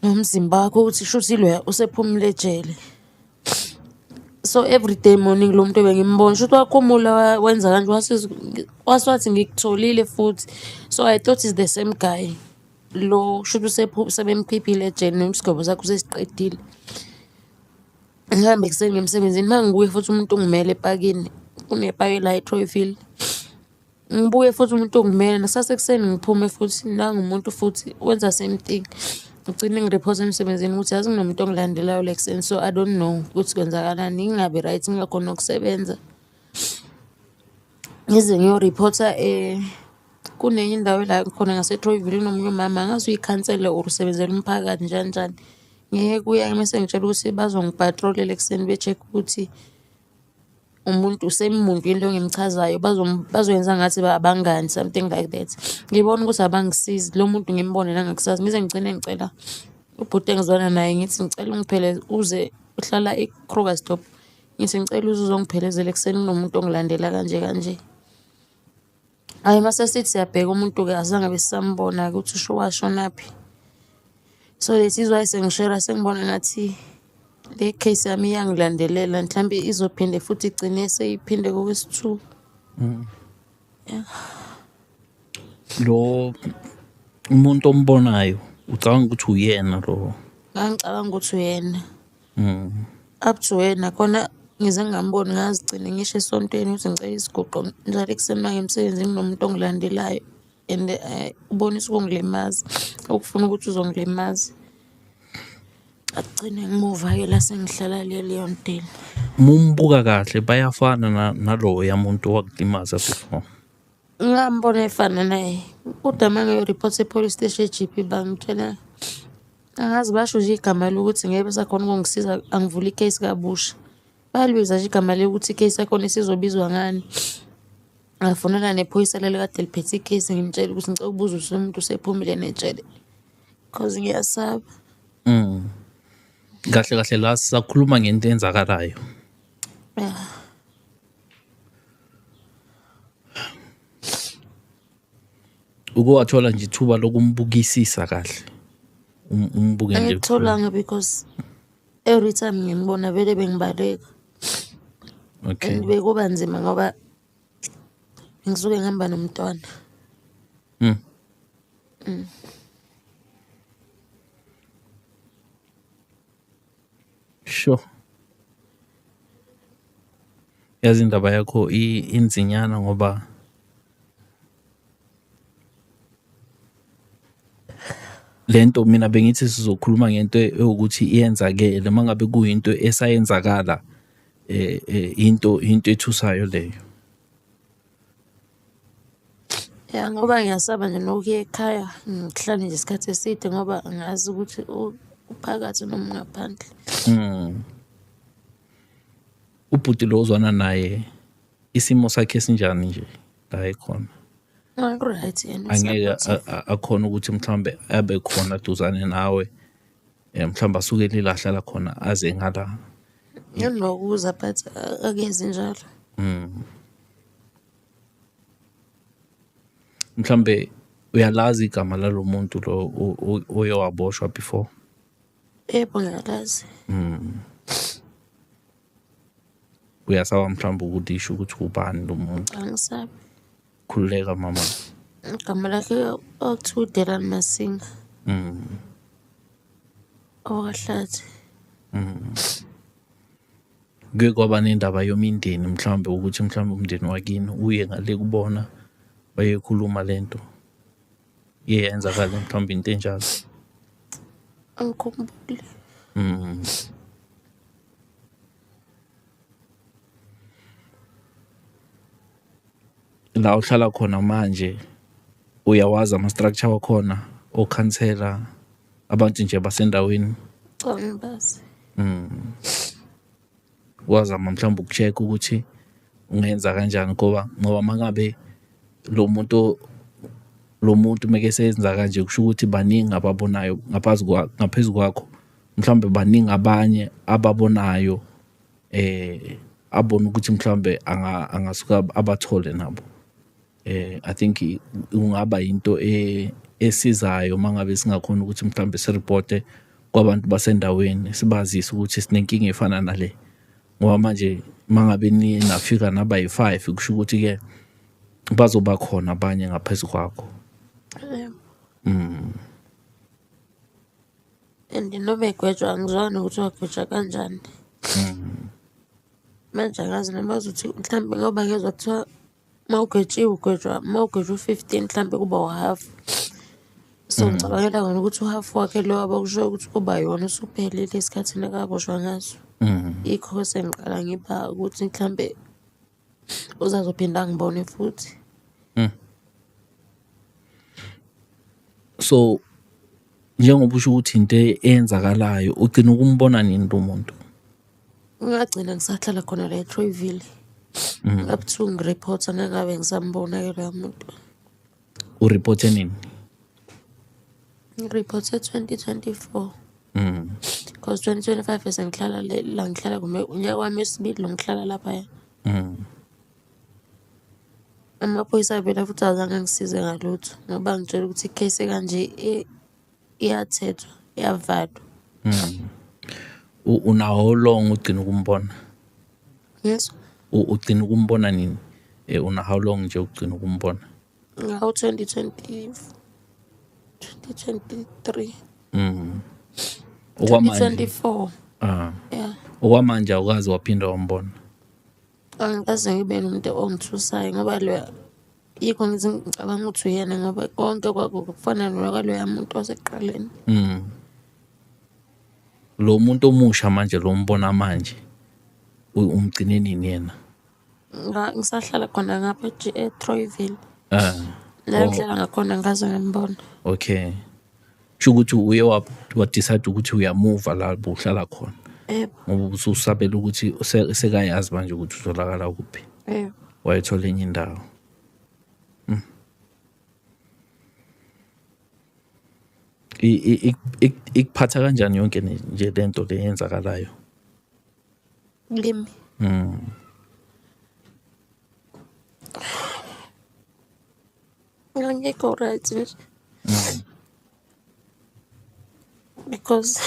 Speaker 1: nomzimba wakhe ukuthi shuthi loya usephumile ejele. So everyday morning lo muntu bengimbona shuthi wakhumula wenza kanje wase wathi ngikutholile futhi. So I thought is the same guy lo shuthi sebemkhiphile ejele noma isigwebo sakhe usesiqedile. Ngihambe ekuseni ngiye emsebenzini, uma ngibuya futhi umuntu ungimele epakini, kunepaki la e-Troyville. Ngibuye futhi umuntu ungimele, nakusasa ekuseni ngiphume futhi nangu umuntu futhi wenza same thing. Ngigcine ngiriphotha emsebenzini ukuthi yazi kunomuntu ongilandelayo la ekuseni, so I don't know ukuthi kwenzakalani, ngingabi right, ngingakhoni nokusebenza. Ngize ngiyoriphotha kunenye indawo la khona ngase-Troyville kunomunye umama angazi uyikhansela or usebenzela umphakathi njani njani. Ngike kuye mese engitshela ukuthi bazongi-patrol-ela ekuseni be-check-e ukuthi umuntu same muntu yini lo engimchazayo, bazoyenza ngathi abangani something like that. Ngibona ukuthi abangisizi, lo muntu ngimbone nangakusasa ngize ngigcine ngicela ubhuti engizwana naye ngithi ngicela uze uhlala e-Krugersdorp, ngithi ngicela uze uzongiphelezela ekuseni kunomuntu ongilandela kanje kanje. Hhayi uma sesithi siyabheka umuntu-ke azange besisambona-ke ukuthi usho washonaphi. So that is why sengishera sengibona ngathi le case yami iyangilandelela mhlampe izophinde futhi igcine seyiphinde kokwesi-two. Yeah.
Speaker 2: Lo umuntu ombonayo ucabanga ukuthi uyena lo?
Speaker 1: Ngangicabanga ukuthi uyena. Up to wena khona ngize ngingamboni ngazigcina ngisho esontweni ukuthi ngicela isiguqo njalo ekuseni uma ngiya emsebenzini kunomuntu ongilandelayo and ubonisa ukungilimaza, ukufuna ukuthi uzongilimaza. Agcine ngimuva-ke la sengihlala le Leondale.
Speaker 2: Uma umbuka kahle bayafana naloya muntu owakulimaza before?
Speaker 1: Ngambona efana naye, kodwa uma ngiyoriphotha e-police station e-G_B bangitshela, angazi basho nje igama lokuthi ngeke besakhona ukungisiza angivule i-case kabusha. Balibiza nje igama lokuthi i-case yakhona isizobizwa ngani. Ngafonela nephoyisa leli ekade liphethe i-case ngimtshela ukuthi ngicela ukubuza ukuthi lo muntu usephumile nejele, cause ngiyasaba.
Speaker 2: Kahle kahle la sisakhuluma ngento eyenzakalayo.
Speaker 1: Yeah.
Speaker 2: Uke wathola nje ithuba lokumbukisisa kahle, umbuke nje?
Speaker 1: Angikutholanga because every time ngimbona vele bengibaleka. And bekuba nzima ngoba ngisuke ngihamba nomntwana.
Speaker 2: Sure. Yazi indaba yakho inzinyana ngoba lento mina bengithi sizokhuluma ngento ewukuthi iyenzakele, uma ngabe kuyinto esayenzakala into ethusayo leyo.
Speaker 1: Ya, ngoba ngiyasaba nje nokuya ekhaya ngihlale nje isikhathi eside ngoba angazi ukuthi uphakathi noma ungaphandle.
Speaker 2: Ubhuti lo ozwana naye isimo sakhe sinjani nje la ekhona?
Speaker 1: Right yena
Speaker 2: Angeke
Speaker 1: usapothive.
Speaker 2: Akhona ukuthi mhlambe abe khona duzane nawe, mhlambe asuke la ahlala khona aze ngala?
Speaker 1: Nginokuza but akuyenzi njalo.
Speaker 2: Mhlambe uyalazi igama lalo muntu lo oye waboshwa before?
Speaker 1: Yebo, ngiyalazi.
Speaker 2: Uyasaba mhlawumbe ukulisho ukuthi ubani lo muntu?
Speaker 1: Angisabi.
Speaker 2: Khululeka mama.
Speaker 1: Igama lakhe okuthiwa uDelan Masinga. OwakaHlathi.
Speaker 2: Kuye kwaba nendaba yomindeni mhlawumbe ukuthi mhlawumbe umndeni wakini uye ngale kubona bayekhuluma lento. Iye yenzakala mhlawumbe into enjalo?
Speaker 1: Angikhumbuli.
Speaker 2: La uhlala khona manje Uyawazi ama-structure wakhona, okhansela, abantu nje basendaweni?
Speaker 1: Cha, angibazi.
Speaker 2: Wazama mhlawumbe uku-check ukuthi ungenza kanjani, ngoba mangabe lo muntu meke seyenza kanje, kusho ukuthi baningi ababonayo ngaphezu kwakho, mhlawumbe baningi abanye ababonayo, abona ukuthi mhlawumbe angasuka abathole nabo. I think kungaba into esizayo mangabe singakhona ukuthi mhlawumbe siripote kwabantu basendaweni, sibazise ukuthi sinenkinga efana nale, ngoba manje mangabe nafika naba yi-five, kusho ukuthi-ke bazoba khona abanye ngaphezu kwakho.
Speaker 1: Yebo. And noma egwetshwa angizwanga nokuthi wagwetshwa kanjani. Manje angazi noma bazothi mhlampe, ngoba ngezwa kuthiwa uma ugwetshiwe ugwetshwa, uma ugwetshwe u-15 mhlampe kuba u-half. So ngicabangela kona ukuthi u-half wakhe lo abakushoyo ukuthi kuba yiwona usuphelile esikhathini akaboshwa ngaso. Yikho sengiqala ngiba ukuthi mhlampe uzazophinda angibone futhi.
Speaker 2: So njengoba usho ukuthi into eyenzakalayo, ugcina ukumbona nini lo muntu?
Speaker 1: Ngagcina ngisahlala khona la e-Troyville. Up to ngi-report-a ngangabe ngisambona-ke loya muntu.
Speaker 2: Uripote nini?
Speaker 1: Ngi-report-e 2024. Because 2025 bese ngihlala la ngihlala khona, unyaka wami wesibili lo ngihlala laphaya. Amaphoyisa vele futhi azange angisize ngalutho ngoba angitshela ukuthi i-case ekanje iyathethwa, iyavalwa.
Speaker 2: Una how long ugcina ukumbona?
Speaker 1: Yes.
Speaker 2: Ugcina ukumbona nini? Una how long nje ugcina ukumbona?
Speaker 1: Ngawo 2020, 2023.
Speaker 2: Okwamanje
Speaker 1: 2024.
Speaker 2: Ah.
Speaker 1: Yeah.
Speaker 2: Okwamanje awukazi waphinda wambona?
Speaker 1: Angikaze ngibe nomuntu ongithusayo, ngoba lo yikho ngithi ngicabanga ukuthi uyena, ngoba konke kwakho kufana nokwaloya muntu wasekuqaleni.
Speaker 2: Lo muntu omusha manje lo mbona manje, umgcine nini yena?
Speaker 1: Ngisahlala khona ngapha e-Troyville.
Speaker 2: Ah.
Speaker 1: La
Speaker 2: Oh.
Speaker 1: ngihlala ngakhona ngikaze ngambona.
Speaker 2: Okay. Kusho ukuthi uye wa-decide ukuthi uyamuva la buhlala khona.
Speaker 1: Yebo.
Speaker 2: Ngoba ususabela ukuthi sekayazi manje ukuthi utholakala kuphi.
Speaker 1: Yebo.
Speaker 2: Wayethola enye indawo. Ikuphatha kanjani yonke nje lento le yenzakalayo?
Speaker 1: Kimi. Angikho right nje. Because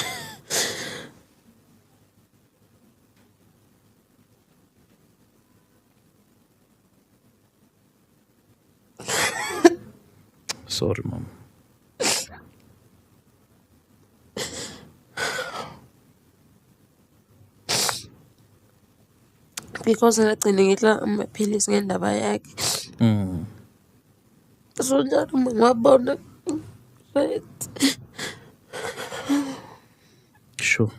Speaker 2: Sorry, mama.
Speaker 1: Because ngagcina ngidla amaphilisi ngendaba yakhe. So njalo uma ngiwabona, right.
Speaker 2: Sure.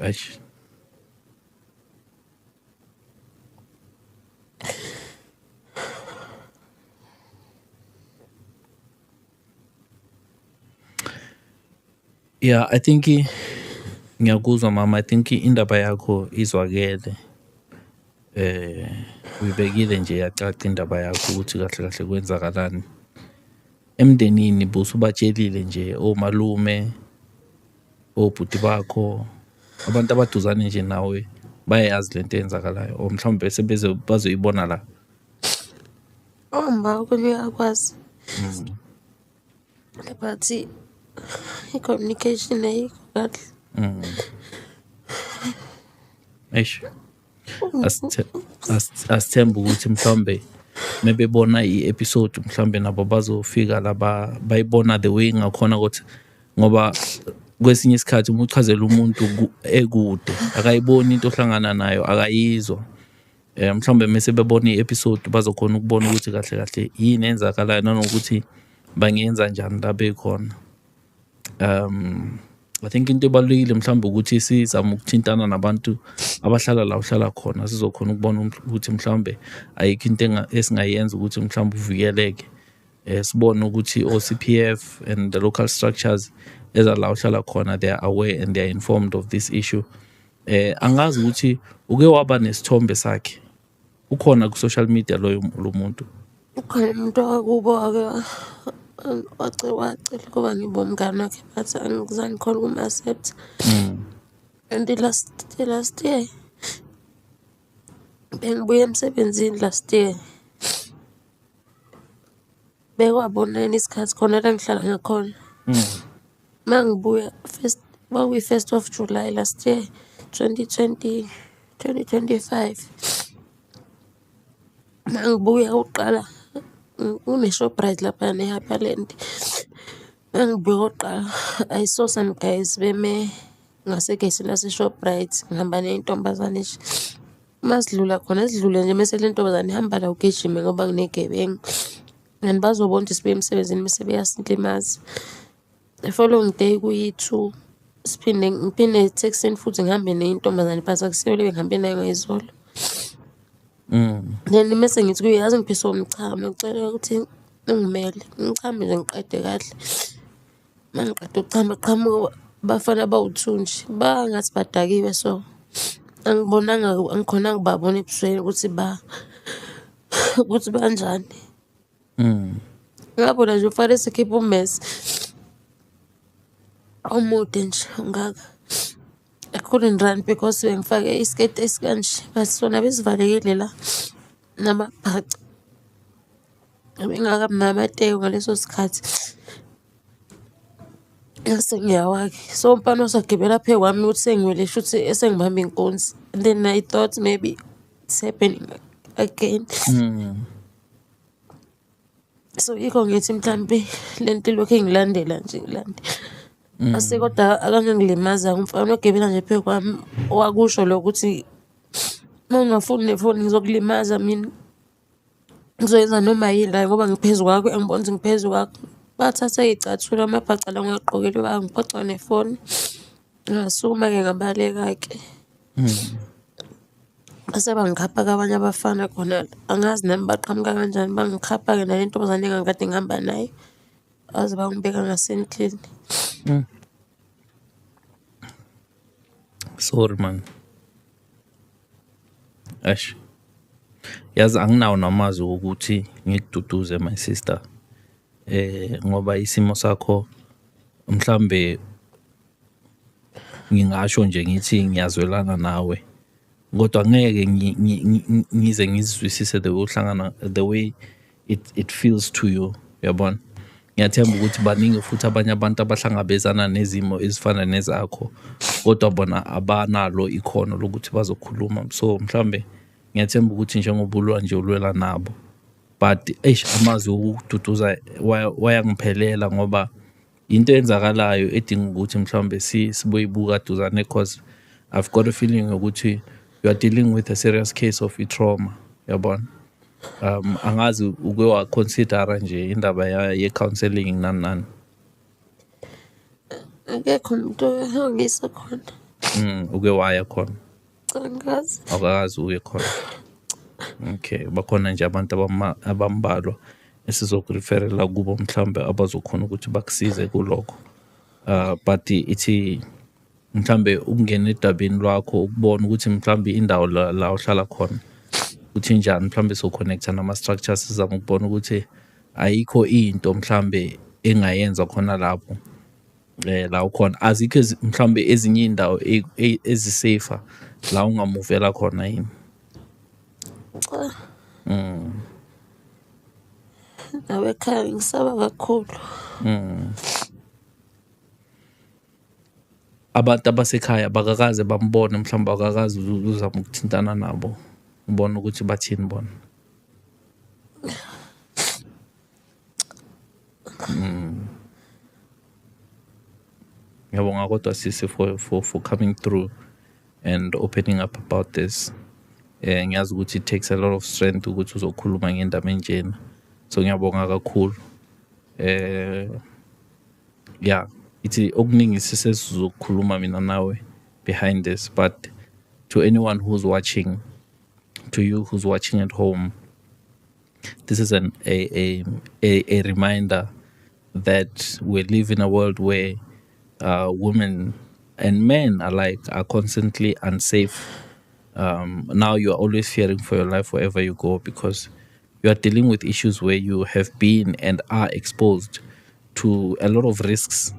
Speaker 2: Eish. Yeah, I think ngiyakuzwa mama, I think indaba yakho izwakele. Uyibekile nje yacaca indaba yakho ukuthi kahle kahle kwenzakalani. Emndenini busubatshelile nje omalume, obhuti bakho, abantu abaduzane nje nawe bayayazi lento eyenzakalayo, or mhlawumbe sebeze bazoyibona la?
Speaker 1: Uma okunye uyakwazi. But i-communication ayikho kahle.
Speaker 2: Eish. Asithembe ukuthi mhlawumbe mebebona i-episode, mhlawumbe nabo bazofika laba bayibona the way ngakhona, ukuthi ngoba kwesinye isikhathi uma uchazela umuntu ekude akayiboni into ohlangana nayo, akayizwa. Mhlawumbe mase bebona i-episode bazokhona ukubona ukuthi kahle kahle yini enzakalayo nanokuthi bangenza njani la bekhona. I think into ebalulekile mhlawumbe ukuthi sizame ukuthintana nabantu abahlala la uhlala khona, sizokhona ukubona ukuthi mhlawumbe ayikho into esingayenza ukuthi mhlawumbe uvikeleke. Sibone ukuthi o-CPF and the local structures ezala uhlala khona, they are aware and they are informed of this issue. Angazi ukuthi uke waba nesithombe sakhe, ukhona ku-social media loyo lo muntu?
Speaker 1: Ukhona umuntu wakubo ake wacela ukuba ngibe umngani wakhe, but angizange ngikhone ukum-accept. And last year bengibuya emsebenzini last year, bekwabo-nine isikhathi khona la engihlala ngakhona. Uma ngibuya first, kwakuyi-first of July last year, 2020, 2025. Uma ngibuya okokuqala, kune-Shoprite laphayana e-Upperland. Uma ngibuya okokuqala, I saw some guys beme ngasegeyithini lase-Shoprite, ngihamba ney'ntombazane nje. Uma sidlula khona, sidlule nje mese le ntombazane ihamba la ugijime ngoba kuney'gebengu and bazobona ukuthi sibuya emsebenzini mese beyasilimaza. The following day kuyi-two, siphinde ngiphinde ethekisini futhi ngihambe nenye intombazane, but akusiyo le bengihambe nayo ngayizolo. Then mese ngithi kuye, yazi ngiphiswe umchamo, ngicela ukuthi ungimele, ngichame nje ngiqede kahle. Uma ngiqeda ukuchama, kuqhamuka abafana abawu-two nje, bangathi badakiwe so. Angibonanga, angikhonanga ukubabona ebusweni ukuthi ukuthi banjani. Ngabona nje umfana esekhipha ummese omude nje ongaka. I couldn't run because bengifake isiketi esikanje, but sona besivalekile la namabhaca. Bengingakabi namateki ngaleso sikhathi. Ngase ngiyawa-ke, so umfana wasagibela phezu kwami ukuthi sengiwele, shuthi esengibamba inkunzi. And then I thought maybe it's happening again. So yikho ngithi mhlampe le nto ilokhu ingilandela nje, ingilandela. Ase kodwa akangangilimaza umfana wagibela nje phezu kwami, wakusho lokho ukuthi uma ungafuni nefoni ngizokulimaza mina. Ngizoyenza noma yini la ngoba ngiphezu kwakho, uyangibona ukuthi ngiphezu kwakho. Bathatha iy'cathulo, amabhaca la engiwagqokile, bangiphoca nefoni. Ngasukuma-ke ngabaleka-ke. Base bangikhapha-ke abanye abafana khona la, angazi nami baqhamuka kanjani, bangikhapha-ke nale ntombazane engangikade ngihamba nayo, baze bayongibeka ngasendlini.
Speaker 2: Sorry man. Eish. Yazi anginawo namazwi wokuthi ngikududuze, my sister. Ngoba isimo sakho mhlambe ngingasho nje ngithi ngiyazwelana nawe, kodwa ngeke ngize ngizwisise the way uhlangana, the way it feels to you, uyabona. Ngiyathemba ukuthi baningi futhi abanye abantu abahlangabezana nezimo ezifana nezakho, kodwa bona abanalo ikhono lokuthi bazokhuluma. So mhlambe ngiyathemba ukuthi njengoba ulwa nje ulwela nabo, but eish, amazwi okududuza wayangiphelela ngoba into eyenzakalayo edinga ukuthi mhlawumbe siboyibuka duzane, cause I've got a feeling ukuthi you are dealing with a serious case of i-trauma, uyabona. Angazi uke wa-consider nje indaba ye-counselling nani nani?
Speaker 1: Akekho umuntu ongisa khona.
Speaker 2: Uke waya khona?
Speaker 1: Angikaze.
Speaker 2: Awukakaze uye khona. Okay, bakhona nje abantu abambalwa esizoku-refer-ela kubo mhlambe abazokhona ukuthi bakusize kulokho. But ithi mhlambe ukungena edabeni lwakho, ukubona ukuthi mhlambe indawo la uhlala khona uthi njani, mhlambe so-connect-a nama-structures, sizame ukubona ukuthi ayikho into mhlambe engayenza khona lapho la ukhona. Azikho mhlambe ezinye iy'ndawo ezi-safer la ungamuvela khona yini?
Speaker 1: Cha. Nawe ekhaya ngisaba kakhulu.
Speaker 2: Abantu abasekhaya bakakaze bambone, mhlawumbe akakaze uzame ukuthintana nabo, ubone ukuthi bathini bona? Ngiyabonga kodwa sisi for coming through and opening up about this. Ngiyazi ukuthi it takes a lot of strength ukuthi uzokhuluma ngendaba enjena. So ngiyabonga kakhulu. Yeah. Ithi okuningi sisesizokhuluma mina nawe behind this, but to anyone who's watching, to you who's watching at home, this is an a reminder that we live in a world where women and men alike are constantly unsafe. Now you are always fearing for your life wherever you go, because you are dealing with issues where you have been and are exposed to a lot of risks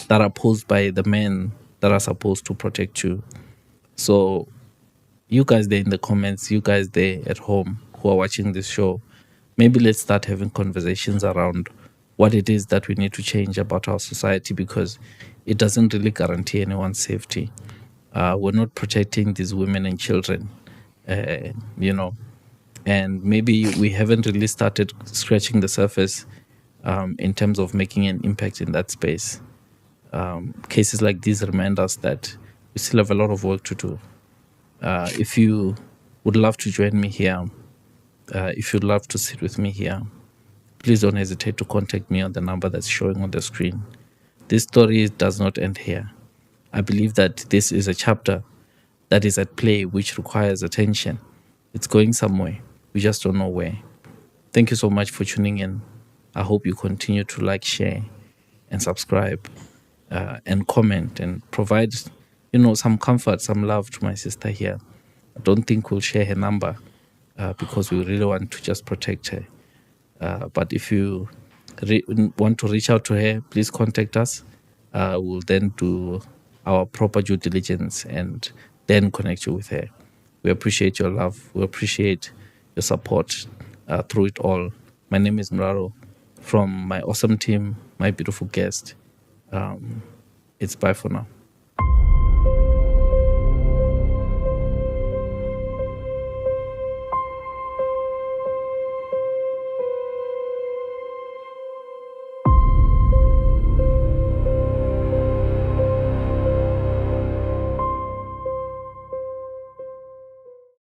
Speaker 2: that are posed by the men that are supposed to protect you. So you guys there in the comments, you guys there at home who are watching this show, maybe let's start having conversations around what it is that we need to change about our society, because it doesn't really guarantee anyone's safety. We're not protecting these women and children, you know, and maybe we haven't really started scratching the surface in terms of making an impact in that space. Cases like these remind us that we still have a lot of work to do. If you would love to join me here, if you'd love to sit with me here, please don't hesitate to contact me on the number that's showing on the screen. This story does not end here. I believe that this is a chapter that is at play, which requires attention. It's going somewhere. We just don't know where. Thank you so much for tuning in. I hope you continue to like, share, and subscribe, and comment, and provide, you know, some comfort, some love to my sister here. I don't think we'll share her number because we really want to just protect her. But if you want to reach out to her, please contact us. We'll then do our proper due diligence and then connect you with her. We appreciate your love. We appreciate your support through it all. My name is Mraro. From my awesome team, my beautiful guest, it's bye for now.